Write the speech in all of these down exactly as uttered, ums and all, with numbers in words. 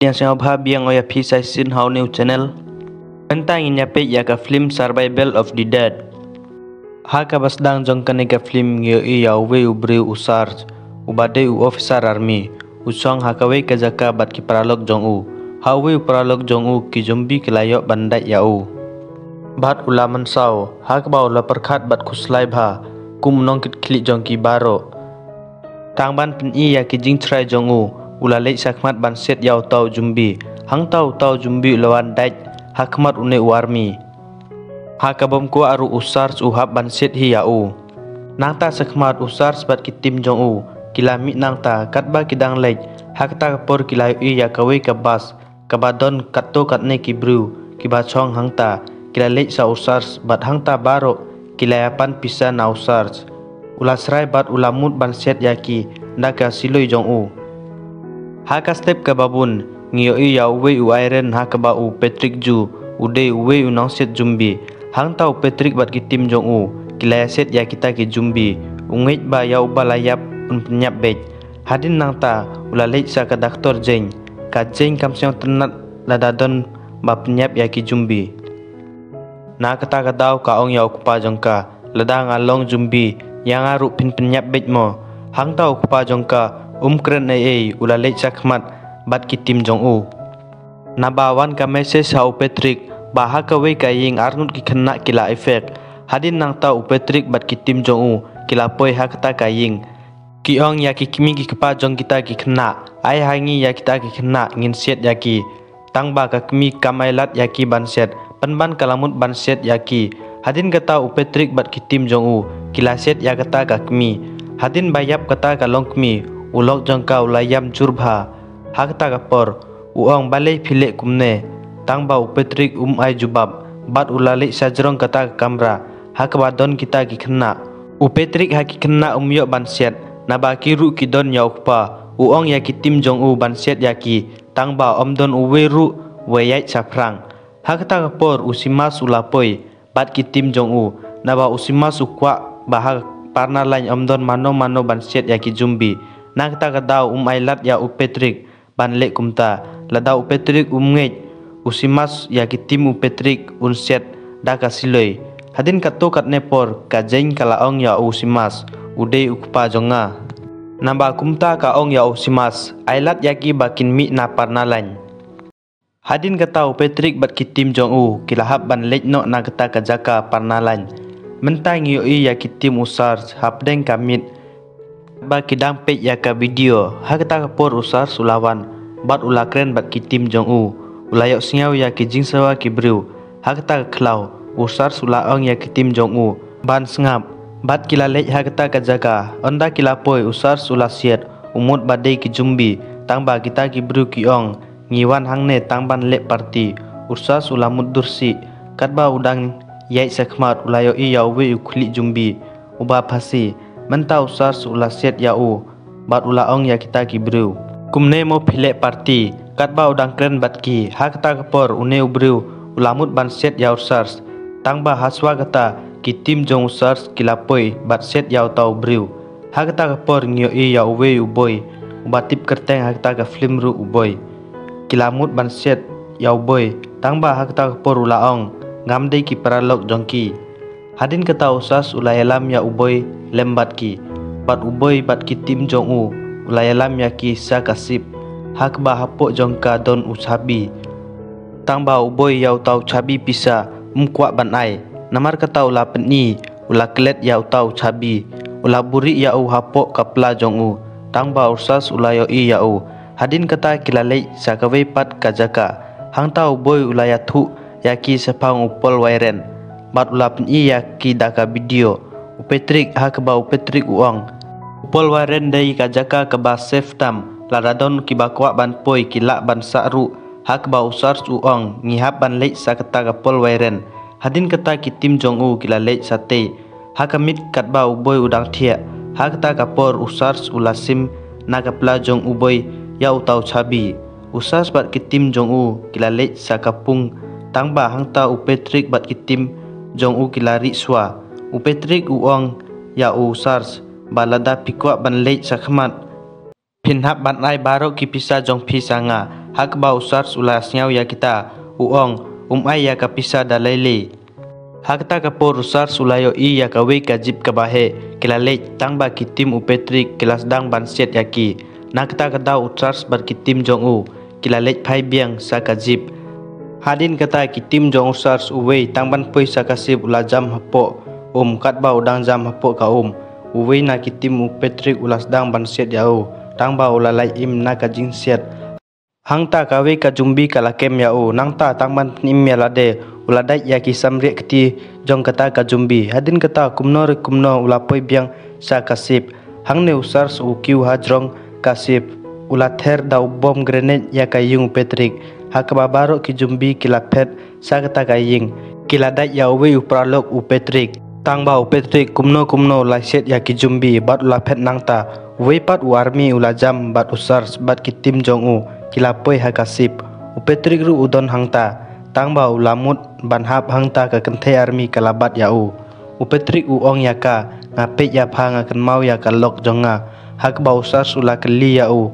Ïa sngewbha biang ïa phi sa shisien ha u new channel. Mynta ngin ïa peit ïa ka film Survival of the Dead. Ha kaba sdang jong kane ka film ngi ïohi ïa uwei u briew u Sarge, uba dei u officer army, u shong ha kawei ka jaka bad ki paralok jong u. Ha uwei u paralok jong u ki zombie ki la ïoh ban dait ïa u. Bad u la mynsaw, ha kaba u la pyrkhat bad khuslai bha, kum u nongkitkhlieh jong ki baroh. Tang ban pyni ïa ki jingtharai jong u, u la leit shakhmat ban siat ïa uta u zombie. Hangta uta u zombie u la wan dait ha khmat une u army. Ha kaba ym kwah ruh u Sarge u hap ban siat hi ïa u. Nangta shakhmat u Sarge bad ki team jong u ki la mih nangta, katba ki dang leit, ha kata ka por ki la ïohi ïa kawei ka bus kaba don katto katne ki briew kiba shong hangta. Ki la leit sha u Sarge bad hangta baroh ki la ïa pan pisa na u Sarge. U la shrai bad u la mut ban siat ïa ki da ka siloi jong u. Ha ka step kaba bun ngi ïohi ïa uwei u Irene ha kaba u Patrick Ju u dei uwei u nongsiat zombie. Hangta u Patrick bad ki team jong u ki la ïa siat ïa kita ki zombie. U ngeit ba ïa uba la ïap un pynïap beit. Hadien nangta u la leit sha ka doctor Jane. Ka Jane kam sngewtynnat lada don ba pynïap ïa ki zombie. Na kata ka daw ka ong ïa u kpa jong ka, lada nga long zombie, ïa nga ruh phin pynïap beit mo. Hangta u kpa jong ka um kren ei ei, u la leit shakhmat bad ki team jong u. Naba wan ka message ha u Patrick ba ha kawei ka ïing arngut ki khynnah ki la affect. Hadien nangta u Patrick bad ki team jong u ki la poi ha kata ka ïing. Ki ong ïa ki kmie ki kpa jong kita ki khynnah, ai ha ngi ïa kita ki khynnah ngin siat ïa ki. Tang ba ka kmie kam ai lad ïa ki ban siat, pynban ka la mut ban siat ïa ki. Hadien kata u Patrick bad ki team jong u ki la siat ïa kata ka kmie. Hadien ba ïap kata ka longkmie, u lok jong ka u la ïam jur bha. Ha kata ka por u ong, balei phi leh kumne? Tang ba u Patrick um ai jubab bad u la leit sha jrong kata ka kamra ha kaba don kita ki khynnah. U Patrick ha ki khynnah um ïoh ban siat, naba ki ruh ki don ïa u kpa. U ong ïa ki team jong u ban siat ïa ki, tang ba ym don uwei ruh uba ïaid shaphrang. Ha kata ka por u Simas u la poi bad ki team jong u, naba u Simas u kwah ba ha Parnalane ym don mano mano ban siat ïa ki zombie. Na kata ka daw um ai lad ïa u Patrick ban leh kumta. Lada u Patrick um ngeit, u Simas ïa ki team u Patrick un siat da ka siloi. Hadien katto katne por ka Jane ka la ong ïa u Simas, u dei u kpa jong nga. Naba kumta ka ong ïa u Simas, ai lad ïa ki ba kin mih na Parnalane. Hadien kata u Patrick bad ki team jong u ki la hap ban leit noh na kata ka jaka Parnalane. Mynta ngi ïohi ïa ki team u Sarge hapdeng ka miet ba ki dang peit ïa ka video. Ha kata ka por u Sarge u la wan bad u la kren bad ki team jong u. U la ïohsngew ïa ki jingsawa ki briew. Ha kata ka khlaw u Sarge u la ong ïa ki team jong u ban sngap bad ki la leit ha kata ka jaka. Ynda ki la poi u Sarge u la siat, u mut ba dei ki zombie, tang ba kita ki briew ki ong, ngi wan hangne tang ban leh party. U Sarge u la mutdur sih, katba u dang ïaid shakhmat u la ïohi ïa uwei u khlieh zombie uba phasi. Mynta u Sarge u la siat ïa u bad u la ong ïa kita ki briew, kumne mo phi leh party? Katba u dang kren bad ki, ha kata ka por une u briew u la mut ban siat ïa u Sarge. Tang ba hashuwa kata ki team jong u Sarge ki la poi bad siat ïa uta u briew. Ha kata ka por ngi ïohi ïa uwei u boi uba tip kyrteng ha kata ka film ruh u Boi. Ki la mut ban siat ïa u Boi, tang ba ha kata ka por u la ong, ngam dei ki paralok jong ki. Hadien kata u Sarge u la ïalam ïa u Boi lem bad ki, bad u Boi bad ki team jong u u la ïalam ïa ki sha ka ship, ha kaba hapoh jong ka don u chabi. Tang ba u Boi ïa uta u chabi pisa um kwah ban ai. Namar kata u la pyni, u la klet ïa uta u chabi, u la buhrieh ïa u hapoh ka pla jong u. Tang ba u Sarge u la ïohi ïa u. Hadien kata ki la leit sha kawei pat ka jaka. Hangta u Boi u la ïathuh ïa ki shaphang u Paul Warren bad u la pyni ïa ki da ka video. U Patrick, ha kaba u Patrick u ong, u Paul Warren dei ka jaka kaba safe tam, lada don kiba kwah ban poi ki lah ban sah ruh. Ha kaba u Sarge u ong, ngi hap ban leit sha kata ka Paul Warren. Hadien kata ki team jong u ki la leit shatei. Ha ka miet katba u Boi u dang thiah, ha kata ka por u Sarge u la shim na ka pla jong u Boi ïa uta u chabi. U Sarge bad ki team jong u ki la leit sha ka pung, tang ba hangta u Patrick bad ki team jong u ki la rieh shuwa. U Patrick u ong ïa u Sarge ba lada phi kwah ban leit shakhmat, phin hap ban ai baroh ki pisa jong phi sha nga. Ha kaba u Sars u la sngewthuh ïa kita, u ong, um ai ïa ka pisa da lei lei. Ha kata ka por u Sars u la ïohi ïa kawei ka jip kaba heh, ki la leit, tang ba ki tim u Patrick ki la sdang ban siat ïa ki. Na kata ka daw u Sars bad ki tim jong u ki la leit phai biang sha ka jip. Hadien kata ki tim jong u Sars uwei tang ban poi sha ka sip u la jam hapoh um, katba u dang jam hapoh ka um, uwei na ki tim u Patrick u la sdang ban siat ïa u, tang ba u la lait im na ka jingsiat. Hangta kawei ka zombie ka la kem ïa u, nangta tang ban pynim ïa lade, u la dait ïa ki samriah kti jong kata ka zombie. Hadien kata kumno re kumno u la poi biang sha ka sip. Hangne u Sars u kiew hajrong ka sip, u la ther da u bom grenade ïa ka ïing u Patrick. Ha kaba baroh ki zombie ki la phet sha kata ka ïing. Ki la dait ïa uwei u paralok u Patrick. Tang ba u Patrick kumno kumno u la siat ïa ki zombie bad u la phet nangta. Uwei pat u army u la jam bad u Sars bad ki tim jong u ki la poi ha ka sip. U Patrick ruh u don hangta. Tang ba u la mut ban hap hangta ka kynthei army ka la bat ïa u. U Patrick u ong ïa ka, nga peit ïa pha, nga kynmaw ïa ka lok jong nga. Ha kaba u Sars u la kylli ïa u.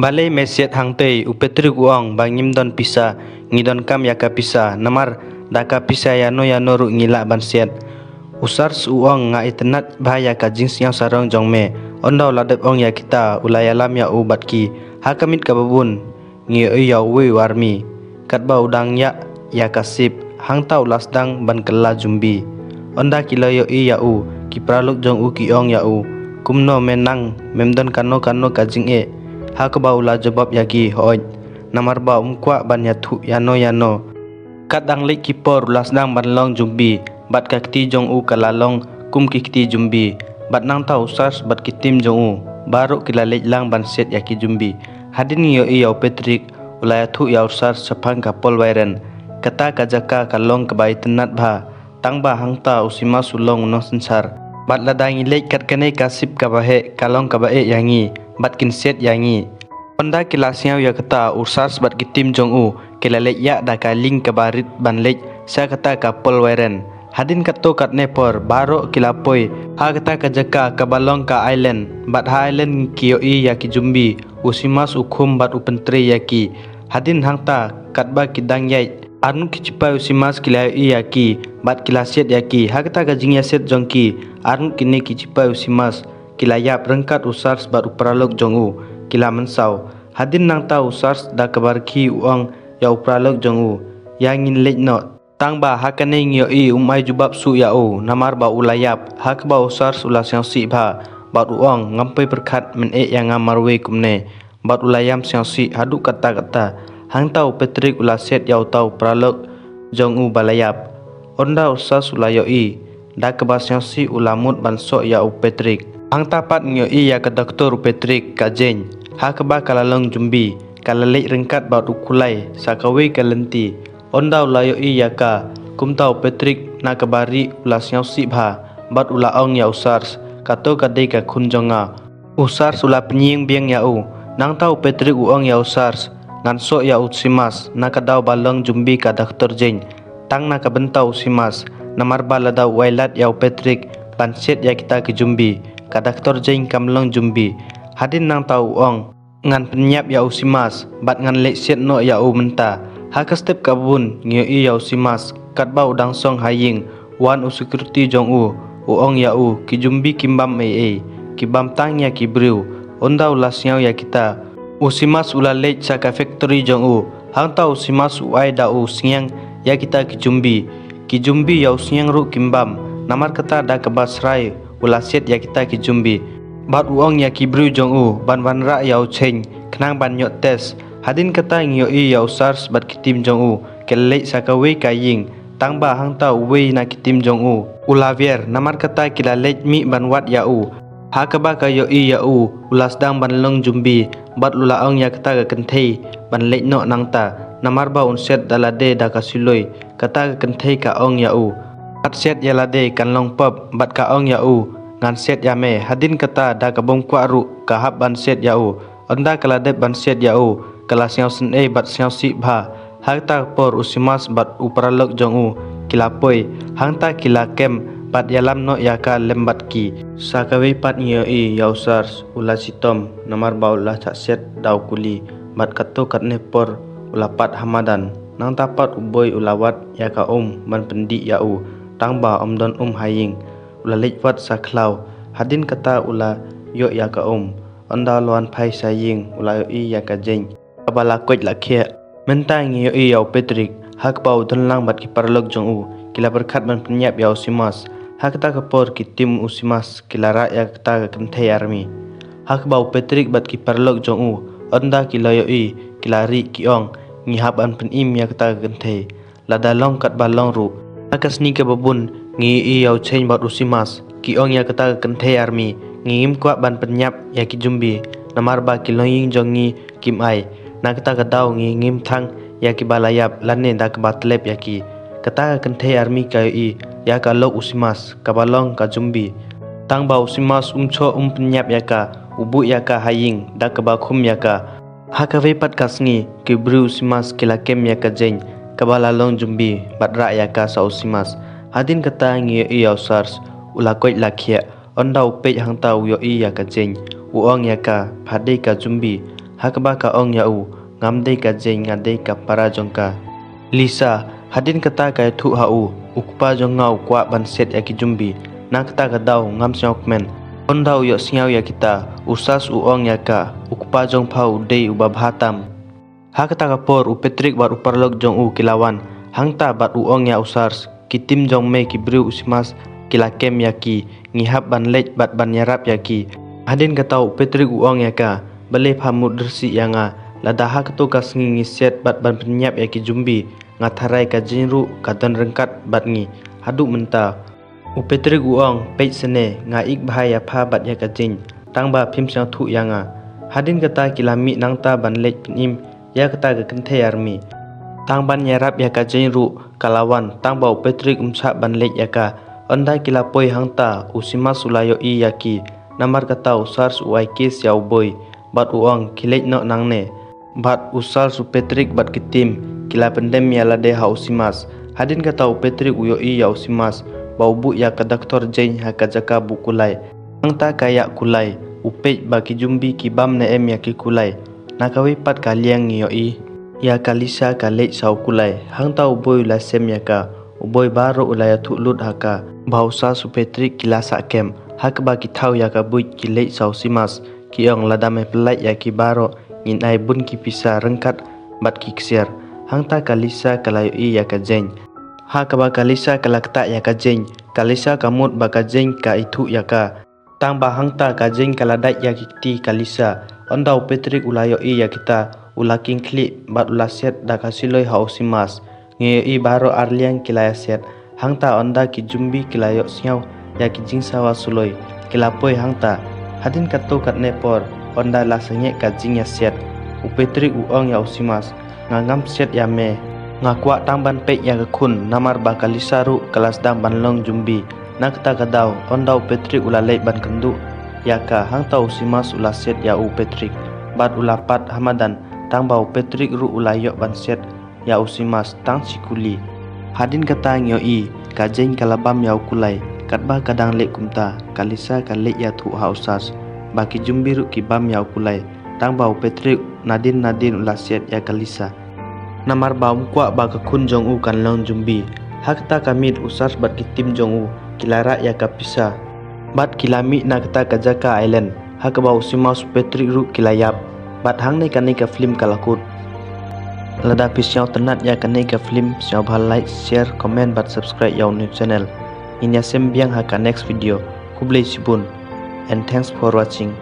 Balei me siat hangtei? U Patrick u ong, ba ngim don pisa, ngi donkam ïa ka pisa, namar da ka pisa ïano ïano ruh ngi lah ban siat. U Sars u ong, nga itynnad bha ïa ka jingsngew sarong jong me. Ynda u la dep ong ïa kita, u la ïalam ïa u bad ki. Ha ka miet kaba bun, ngi ïohi ïa uwei u army. Katba u dang ïaid ïa ka sip, hangta u la sdang ban kylla zombie. Ynda ki la ïohi ïa u, ki paralok jong u ki ong ïa u, kumno me nang, mem don kano kano ka jingeh? Ha kaba u la jubab ïa ki, hooid, namar ba um kwah ban ïathuh ïano ïano. Kat dang leit ki por u la sdang ban long zombie, bad ka kti jong u ka la long kum ki kti zombie. Bad nangta u Sars bad ki tim jong u, baroh ki la leit lang ban siat ïa ki zombie. Hadien ngi ïohi ïa u Patrick, u la ïathuh ïa u Sars shaphang ka Paul Whelan. Kata ka jaka ka long kaba itynnad bha. Tang ba hangta u Simas u long u nongsynshar. Bad lada ngi leit kat kane ka sip kaba heh, ka long kaba eh ïa ngi, bad kin siat ïa ngi. Ynda ki la sngew ïa kata, u Sars bad ki tim jong u ki la leit ïaid da ka lieng kaba rit ban leit sha kata ka Paul Whelan. Hadien katto katne por, baroh ki la poi ha kata ka jaka kaba long ka island. Bad ha island ki ïohi ïa ki zombie, u Simas u khum bad u pyntrei ïa ki. Hadien hangta, katba ki dang ïaid, arngut ki shipai u Simas ki la ïohi ïa ki bad ki la siat ïa ki. Ha kata ka jingïasiat jong ki, arngut kine ki shipai u Simas ki la ïap, ryngkat u Sars bad u paralok jong u ki la mynsaw. Hadien nangta u Sars da kaba rkhie u ong ïa u paralok jong u, ïa ngin leit noh. Tang ba ha kane ngi ïohi um ai jubab shuh ïa u, namar ba u la ïap. Ha kaba u Sars u la sngewsih bha bad u ong, ngam poi pyrkhat men eh ïa nga marwei kumne. Bad u la ïam sngewsih haduh katta katta. Hangta u Patrick u la siat ïa uta u paralok jong u ba la ïap. Ynda u Sars u la ïohi, da kaba sngewsih u la mut ban soh ïa u Patrick. Hangta pat ngi ïohi ïa ka doktor u Patrick, ka Jane, ha kaba ka la long zombie, ka la leit ryngkat bad u khulai sha kawei ka lynti. Ynda u la ïohi ïa ka, kumta u Patrick na kaba rieh u la sngewsih bha bad u la ong ïa u Sars, kato ka dei ka khun jong nga. U Sars u la pynïeng biang ïa u. Nangta u Patrick u ong ïa u Sars, ngan soh ïa u Simas na ka daw ba long zombie ka doktor Jane. Tang na ka bynta u Simas, namar ba lada u ailad ïa u Patrick ban siat ïa kita ki zombie, ka doktor Jane kam long zombie. Hadien nangta u ong, ngan pynïap ïa u Simas bad ngan leit siat noh ïa u mynta. Ha ka step kaba bun ngi ïohi ïa u Simas katba u dang song ha ïing. Wan u security jong u, u ong ïa u, ki zombie kim bam ei ei, ki bam tang ïa ki briew. Ynda u la sngew ïa kita, u Simas u la leit sha ka factory jong u. Hangta u Simas u ai da u sniang ïa kita ki zombie. Ki zombie ïa u sniang ruh kim bam. Namar kata da kaba shrai u la siat ïa kita ki zombie. Bad u ong ïa ki briew jong u ban wanrah ïa u Jane khnang ban ïoh test. Hadien kata ngi ïohi ïa u Sars bad ki tim jong u ki la leit sha kawei ka ïing. Tang ba hangta uwei na ki tim jong u u la wiar, namar kata ki la leit mih ban wad ïa u. Ha kaba ka ïohi ïa u u la sdang ban long zombie, bad u la ong ïa kata ka kynthei ban leit noh nangta, namar ba un siat da lade da ka suloi. Kata ka kynthei ka ong ïa u, kat siat ïa lade kan long pop. Bad ka ong ïa u, ngan siat ïa me. Hadien kata da kaba um kwah ruh ka hap ban siat ïa u. Ynda ka la dep ban siat ïa u, ka la sngewsynei bad sngewsih bha. Ha kata ka por u Simas bad u paralok jong u ki la poi. Hangta ki la kem bad ïalam noh ïa ka lem bad ki. Sha kawei pat ngi ïohi ïa u Sars u la shitom namar ba u la shah siat da u kuli. bad katto katne por u la pat ha madan. Nangta pat u Boi u la wad ïa ka um ban pyndih ïa u, tangba ym don um ha ïing. U la leit wad sa khlaw. Hadien kata u la ïoh ïa ka um. Ynda u la wan phai sa ïing u la ïohi ïa ka Jane kaba la koit la khiah. Mynta ngi ïohi ïa u Patrick ha kaba u don lang bad ki paralok jong u, ki la pyrkhat ban pynïap ïa u Simas. Ha kata ka por ki tim u Simas ki la rah ïa kata ka kynthei army. Ha kaba u Patrick bad ki paralok jong u, ynda ki la ïohi, ki la rieh ki ong, ngi hap ban pynim ïa kata ka kynthei, lada long katba long ruh. Ha ka sngi kaba bun ngi ïohi ïa u Jane bad u Simas ki ong ïa kata ka kynthei army, ngi ngim kwah ban pynïap ïa ki zombie, namar ba ki longïing jong ngi kim ai. Na kata ka daw ngi ngim thang ïa kiba la ïap lane da kaba tlep ïa ki. Kata ka kynthei army ka ïohi ïa ka lok u Simas kaba long ka zombie. Tangba u Simas um shoh um pynïap ïa ka, u buh ïa ka ha ïing da kaba khum ïa ka. Ha kawei pat ka sngi ki briew u Simas ki la kem ïa ka Jane kaba la long zombie bad rah ïa ka sa u Simas. Hadien kata ngi ïohi ïa u Sars u la koit la khiah. Ynda u peit hangta u ïohi ïa ka Jane, u ong ïa ka, pha dei ka zombie. Ha kaba ka ong ïa u, ngam dei ka Jane, nga dei ka para jong ka, Lisa. Hadien kata ka ïathuh ha u, u kpa jong nga u kwah ban siat ïa ki zombie. Na kata ka daw ngam sngewkmen. Ynda u ïohsngew ïa kita, u Sars u ong ïa ka, u kpa jong pha u dei uba bha tam. Ha kata ka por u Patrick bad u paralok jong u ki la wan hangta bad u ong ïa u Sars, ki tim jong me ki briew u Simas ki la kem ïa ki, ngi hap ban leit bad ban ïarap ïa ki. Hadien kata u Patrick u ong ïa ka, balei pha mut rsi ïa nga, lada ha kato ka sngi ngi siat bad ban pynïap ïa ki zombie, nga tharai ka Jane ruh ka don ryngkat bad ngi haduh mynta. U Patrick u ong, peit sene, nga ïeit bha ïa pha bad ïa ka Jane, tangba phim sngewthuh ïa nga. Hadien kata ki la mih nangta ban leit pynim ïa kata ka kynthei army. Tang ban ïarap ïa ka Jane ruh ka la wan, tangba u Patrick um shah ban leit ïa ka. Ynda ki la poi hangta, u Simas u la ïohi ïa ki. Namar kata u Sars u ai kiss ïa u Boi bad u ong, khie leit noh nangne. Bad u Sars, u Patrick bad ki tim ki la pyndem ïa lade ha u Simas. Hadien kata u Patrick u ïohi ïa u Simas ba u buh ïa ka doktor Jane ha ka jaka buh kulai. Hangta ka ïa kulai, u peit ba ki zombie ki bam ne em ïa ki kulai. Na kawei pat ka liang ngi ïohi ïa ka Lisa ka leit sha u kulai. Hangta u Boi u la sem ïa ka. U Boi baroh u la ïathuh lut ha ka ba u Sars, u Patrick ki la sah kem. Ha kaba ki thaw ïa ka buit ki leit sha u Simas. Ki ong, lada me pyllait ïa ki baroh, ngin ai bun ki pisa ryngkat bad ki ksiar. Hangta ka Lisa ka la ïohi ïa ka Jane. Ha kaba ka Lisa ka la ktah ïa ka Jane, ka Lisa ka mut ba ka Jane ka ithuh ïa ka. Tangba hangta ka Jane ka la dait ïa ki kti ka Lisa. Ynda u Patrick u la ïohi ïa kita, u la kheiñ khlieh bad u la siat da ka suloi ha u Simas. Ngi ïohi baroh ar liang ki la ïa siat. Hangta ynda ki zombie ki la ïohsngew ïa ki jingsawa suloi, ki la poi hangta. Hadien katto katne por, ynda la sangeh ka jingïasiat, u Patrick u ong ïa u Simas, nga ngam siat ïa me. Nga kwah tang ban peit ïa ka khun, namar ba ka Lisa ruh ka la sdang ban long zombie. Na kata ka daw, ynda u Patrick u la leit ban kynduh ïa ka, hangta u Simas u la siat ïa u Patrick bad u la pat ha madan, tangba u Patrick ruh u la ïoh ban siat ïa u Simas tang shi kuli. Hadien kata ngi ïohi ka Jane ka la bam ïa u kulai. Katba ka dang leh kumta, ka Lisa ka leit ïathuh ha u Sars ba ki zombie ruh ki bam ïa u kulai, tangba u Patrick nadien nadien u la siat ïa ka Lisa. Namar ba um kwah ba ka khun jong u kan long zombie. Ha kata ka miet u Sars bad ki tim jong u ki la rah ïa ka pisa bad ki la mih na kata ka jaka island ha kaba u Simas, u Patrick ruh ki la ïap. Bad hangne kane ka film ka la kut. Lada phi sngewtynnat ïa kane ka film, sngewbha like, share, comment bad subscribe ïa u new channel. Ngin ïasem biang ha ka next video. Khublei shibun and thanks for watching.